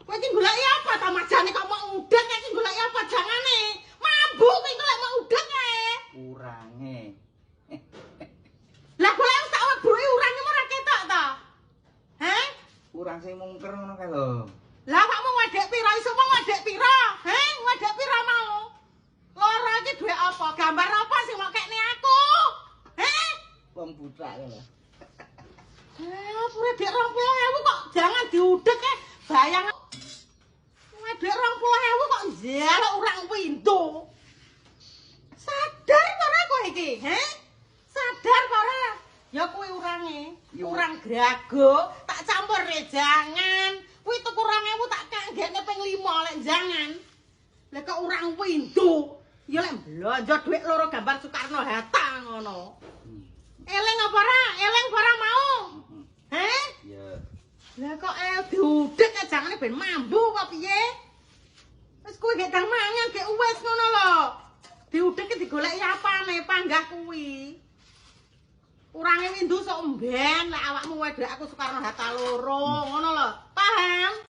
Kowe iki goleki apa ta majane kok mau udek iki goleki apa jangane? Mabuk kowe iki lek mau udek ae. Urange. Lah golek wis tak webruki urange ora ketok ta? Heh? Urang sing mungker ngono kae lho. Lah awakmu wedek pira iso mau wedek pira? Heh, wedek pira mau? Loro iki dhuwit apa? Gambar apa sing mok kekne aku? Heh? Wong buta ya lho. Eh, pure dek 20.000 kok jangan diudek eh. Bayang wedek 20.000 kok njaluk urang windu. Sadar ta ora kowe iki, heh? Sadar ta ora? Ya kuwi urange. Yo. Urang grago tak campur re jangan. Kuwi tuku 2.000 tak kanggekne ping 5 lek jangan. Lek kok urang windu. Ya lek blonjo dhuwit loro gambar Soekarno Hatta ngono. Eleng apa ora? Eleng apa ora mau? Heh? Ya. Lah kok diudek jangane ben mambu apa piye? Wis kuwi gek dang mangan gek wis ngono lho. Diudek ki digoleki apane panggah kuwi. Urange windu sok mben lek awakmu wedok aku Soekarno Hatta loro ngono lho. Paham?